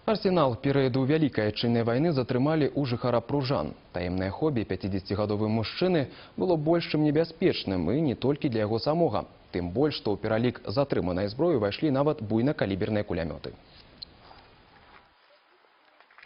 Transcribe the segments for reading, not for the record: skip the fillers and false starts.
Арсенал перыяду Вялікай Айчыннай вайны затрымалі ў жыхара Пружан. Таемнае хобі 50-гадовым мужчыны было больш чым небяспечным, і не толькі для яго самога. Тым больш, што ў пералік затрыманай зброі ўвайшлі нават буйнакаліберныя кулямёты.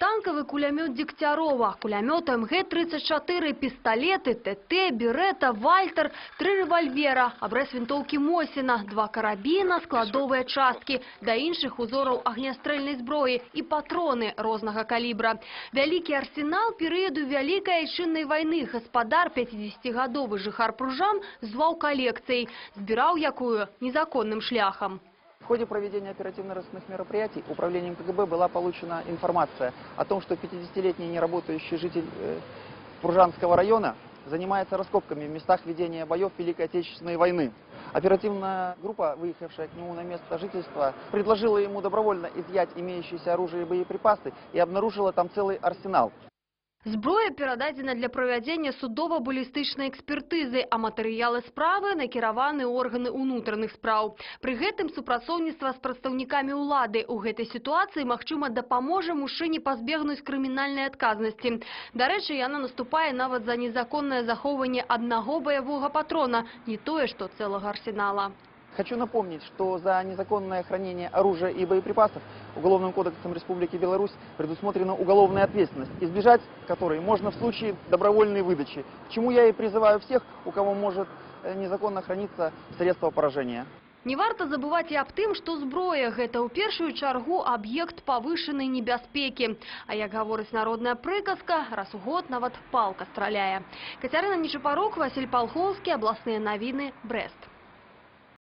Танкавы кулямёт Дегтярова, кулямёт МГ-34, пісталеты ТТ, Берета, Вальтер, тры рэвальвера, абрэз вінтоўкі Мосіна, два карабіна, складовыя часткі, да іншых узораў агнястрэльнай зброі і патроны рознага калібра. Вялікі арсенал перыяду Вялікай Айчыннай вайны гаспадар, 50-гадовы жыхар Пружан, зваў калекцыяй, збіраў якую незаконным шляхам. В ходе проведения оперативно-розыскных мероприятий управлением КГБ была получена информация о том, что 50-летний неработающий житель Пружанского района занимается раскопками в местах ведения боев Великой Отечественной войны. Оперативная группа, выехавшая к нему на место жительства, предложила ему добровольно изъять имеющиеся оружие и боеприпасы и обнаружила там целый арсенал. Зброя перададзена для правядзення судова-балістычнай экспертызы, а матэрыялы справы накіраваны ў органы ўнутраных спраў. Пры гэтым супрацоўніцтва з прадстаўнікамі ўлады ў гэтай сітуацыі, магчыма, дапаможа мужчыне пазбегнуць крымінальнай адказнасці. Дарэчы, яна наступае нават за незаконнае захоўванне аднаго баявога патрона, не тое што цэлага арсенала. Хочу напомнить, что за незаконное хранение оружия и боеприпасов Уголовным кодексом Республики Беларусь предусмотрена уголовная ответственность, избежать которой можно в случае добровольной выдачи, к чему я и призываю всех, у кого может незаконно храниться средства поражения. Не варта забываць і аб тым, што зброя гэта ў першую чаргу аб'ект павышанай небяспекі. А як гаворыць народная прыказка, раз у год нават палка страляе. Кацярына Нечапарук, Васіль Палхоўскі, абласныя навіны, Брэст.